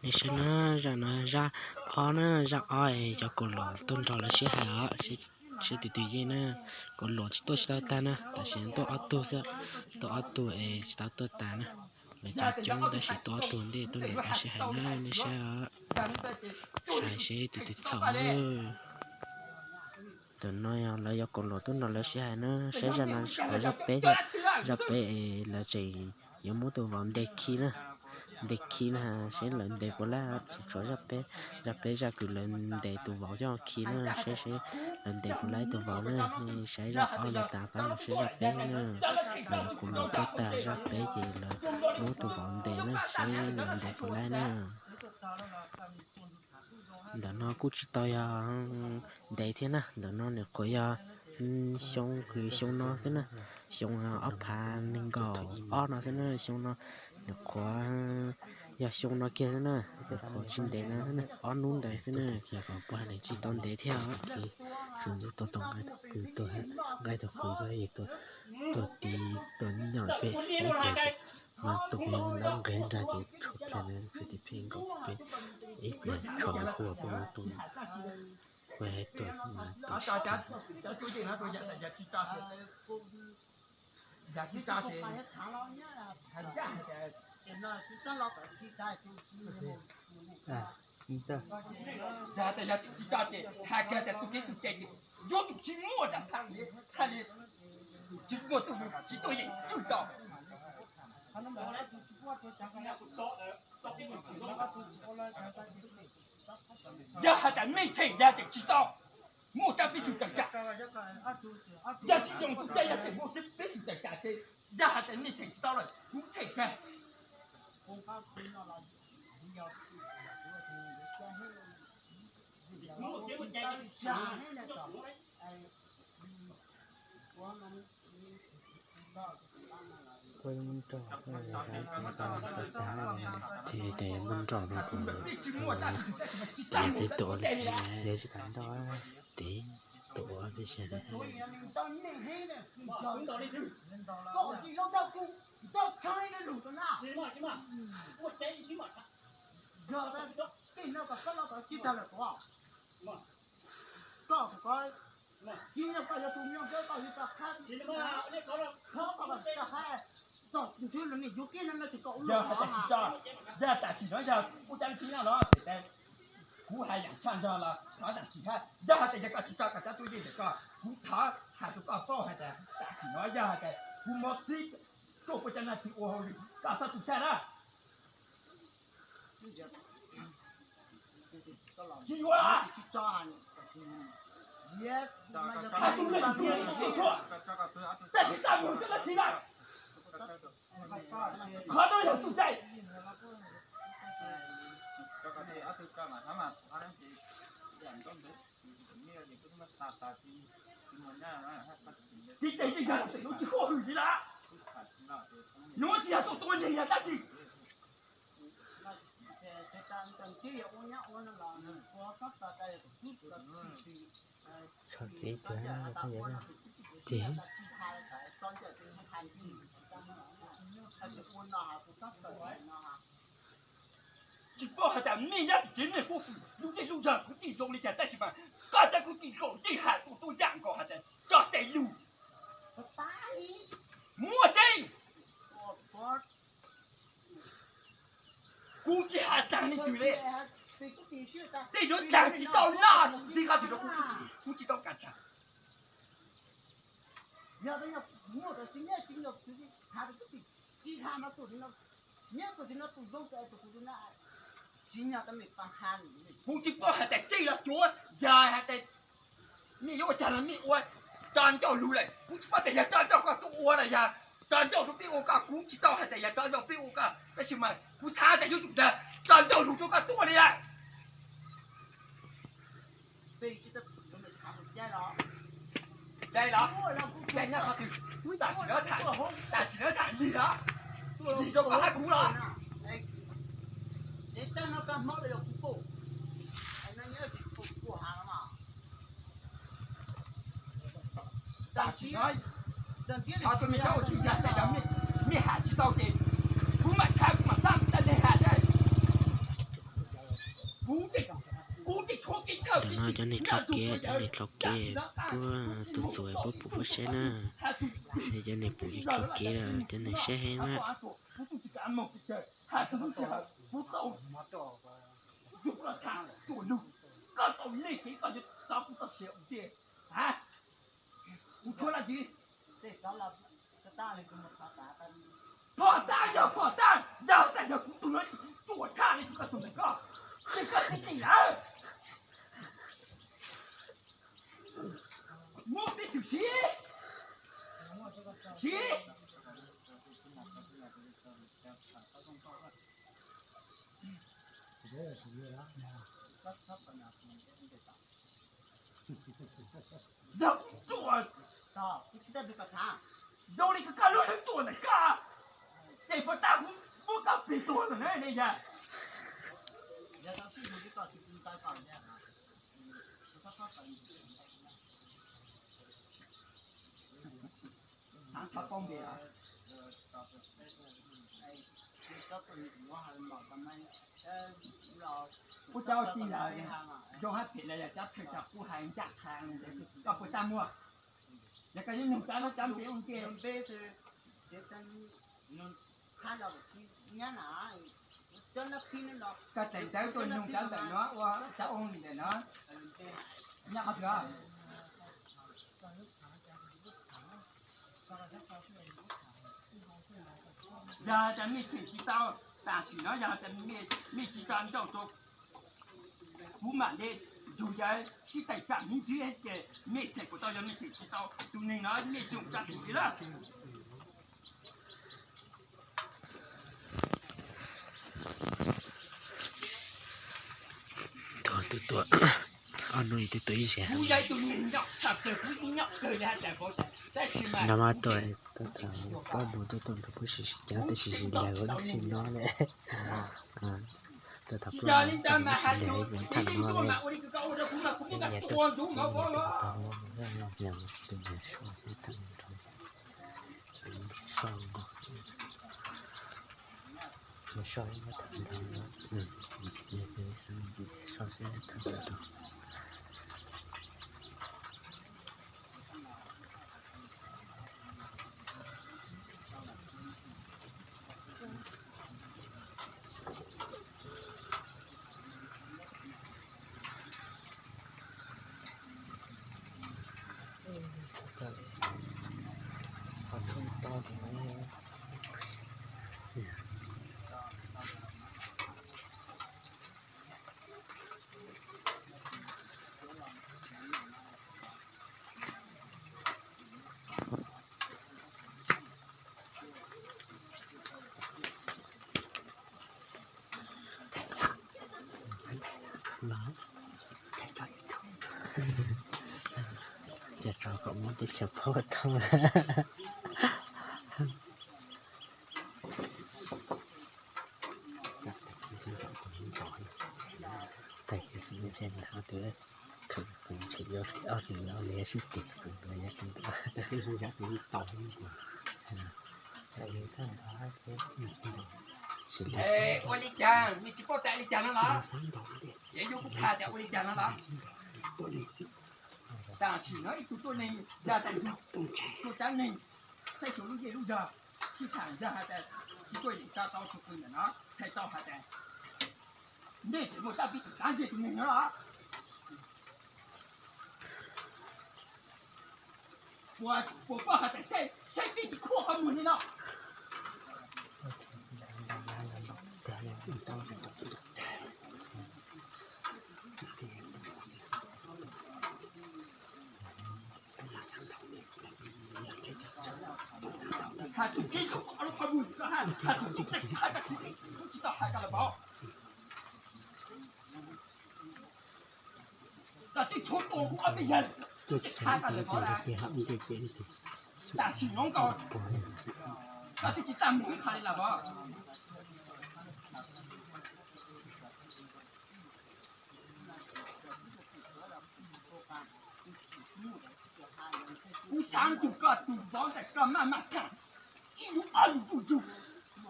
Nej saib na, zaj no zaj ob na, zaj ob es cov kaus luam tuaj nrog lawv sib hais os, seb tus twg yeej na. Kaus luam tsis tuaj tsis tau tag na, tam sim no tuaj ob tug xwb, tuaj ob tug es tsis tau tuaj tas na. Lawv cov coob tab sis tuaj ob tug ntej tuaj nrog lawv sib hais na, nej saib os. Saib seb tus twg txhaum na. Ntawm no yog lawv cov kaus luam tuaj nrog lawv sib hais na, saib zaj no, zaj peb thiab, zaj peb es lawv tseem yuav muab tus vauv ntes khi na. Ntes khi na, seb lawv ntes puas laib, tseem tshuav zaj peb, zaj peb zaj kws lawv ntes tus vauv coj khi na, saib seb lawv ntes puas laib tus vauv na. Nej saib zaj ob no tas pab mus saib zaj peb na. Lawv cov kaus luam tuaj tas zaj peb ces lawv muab tus vauv ntes na, saib lawv ntes puas laib na. Ntawm no kuj tsis tau yog ntev thiab na, ntawm no nws qhuav yog xyoo, xyoo no xwb na, xyoo ob phav nees nkaum ob no xwb na, xyoo no nws qhuav yog xyoo no kiag xwb na, nws qhuav tsis ntev no xwb na, ob hnub ntawd xwb na, tsis tau ntev thiab. Nqaij tug qws, nqaij tug qws, tuag tiv, tuag nyoj pem, mas tus nqaij nrag ces tshuav ple na, tshuav tiv pheej nkaus pem, ib pliag tshuav ua pem mas tus nqaij tuag mas tus sib tham. Yog hais tias yog tsis tso ces hais kiag tias txuj kev txuj cai ces yuav tsum tsis muaj rau txhaj li, txhaj li tsis muaj tuaj, tsis tuaj yeem tswj tau. Yog hais tias mej tsheej yog tias tsis tau muaj rau peb xwm tawm tsam, yog tsis yoog txuj cai yog tias muaj rau peb xwm tawm tsam ces yog hais tias mej tsheej tsis tau lawm kuv tsheej kawg. Tes muab nroj no kuv tias txij tuav li, tes tuav li. Yog hais tias tsis tso, yog tam sim no yog kuv cov neeg no no ces kuv hais yam tshaj nrog los thov tam sim thiab. Yog hais tias yog koj tsis tso koj cov tuaj yeej ntawm koj, kuv thov hais rau koj paub hais tias tam sim no yog hais tias kuv muab txib tuaj puas cov neeg twg ua hauj lwm koj txhob tu siab na. Tsis yuav, hais tus neeg tus neeg tsis tu thuam, tab sis txaj muag coj dab tsi lawm. Qhov no yog tus cai. Tib cai yeej yog los txawm yuav tsis huaj hwm li lawm. Nuav tsis yog tuaj tua neeg yog dab tsi. Txhob txib tiag, txhob yog tiag. Tsis paub hais tias mej nyob tim tsev mej kuj lub ntsej lub nzag kwv tij zoo li cas tab sis mas koj cov kwv tij zoo yeej hais tuaj tuaj yam nkaus hais tias coj cai lug. Muaj tseeb. Kuv tsis hais tag leej twg li. Tej yuav tag tsis tau noj tsis ntxig qhov twg rau kuv, kuv tsis tau kam tag. Kuv tsis paub hais tias tseeb los cuav, yog hais tias mej yuav ua cas los mej ua, tso ncauj lug lawm. Kuv tsis paub tias yog tso ncauj koj tuaj ua los yog tso ncauj rau peb ua koj, kuv tsis tau hais tias yog tso ncauj peb ua koj, tab sis mas kuv xav tias yuav tsum yog tso ncauj lug rau koj tuaj li lawm. Cai los, cai nyob qhov twg, tam sim no tham, tam sim no tham lig los, lig rau koj hab kuv los. Tam sim no, thov kom mej cov ua tug yag, yog mej, mej ham tsis tau ces kuv mam tshab, kuv mam xab dab neeg ham thiab. Ntawm no cov neeg dlhau kev, cov neeg dlhau kev puab tus txuas puab pum puab saib na, saib cov neeg pum cov dlhau kev, cov neeg saib heev na. Phom tab yog phom tab, yog tas yog kuv tus no ruam tshaj li kuv koj tus ntawm koj, ces koj tsis tim lawm. Muab peb xwm siv, siv. Yog kuv ruam, zoo li koj lub hlwb ruam ntawm koj, ces puas tab kuv muab koj plig tuag lawm na ne yog. Kuv cov ua tij lawm, zoo hab phem lawm yog cov phem tog kuv hais ncaj qha, koj puas tab muaj? Yog koj yuav nug cov no cov npe ua ke. Koj tseem ntawd tuaj nug cov ntawm no ua cov ua li ntawm no, nyob qhov twg? Yog hais tias mej cheem tsis tau, tam sim no yog hais tias mej tsis tau nrauj tau, kuv mam le yug yawg sib tawm tsam me ntsis ces mej cheem kuv tau, yog mej cheem tsis tau tus neeg no mej tsis ua tau li lawm. Tog twb tuaj, ob hnub twb tuaj ib zaug. Nag hmo tuaj, tuaj tham plaub moos tuaj tuaj nrog puab sib sib cav, tab sis tsis laug tab sis no ne. Tuaj tham plaub moos tuaj sib laug ib pliag tham no ne. Nyias tuaj, nyias tuaj, nyias tuaj, nyias soj sib tham nrog, soj, nyias soj sib tham nrog, ntxim, soj sib tham nrog. Los, cov tsov kom muab teb chaws pab thoob. Tag kis xwb ntshe nrad twb khwv, ntshe yuav ob hlis no nws yuav sib tis, nws yuav tsis ntawd. Ua li cas, nws tsis paub tas li cas no los? Ces yuav kuv tham tias ua li cas no los? Tam sim no ib tug tuaj neeg, yog tas tuaj cab neeg, saib xyuas lub zej lub zog, sib tham yog hais tias tsis tuaj yeem tso tau txhua qw ntawm no, thaij tau hais tias nej tseem muaj tab pib xyuas kav ntsej tus neeg no los? Puas, puas paub hais tias saib, saib peb tsis khuam qhov muag li no. Hais tus kib tug koj lub qhov muag, hais tus kib tug koj tsis tau hais koj los paub. Koj twb tshuav tua kuv ob peb yawg, twb tsis qha koj lawm paub lawm. Tam sim no koj, koj twb tsis tag mus ib qho li lawm paub. Kuv xav nrug koj tus vauv ntawm koj maj mam tham ib lus ob lus ntuj yug,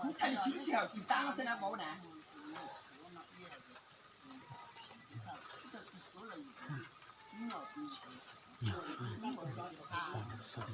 kuv txhaj li siv lub sij hawm tug tab no xwb na vauv na. Yog faj, pom lub xov,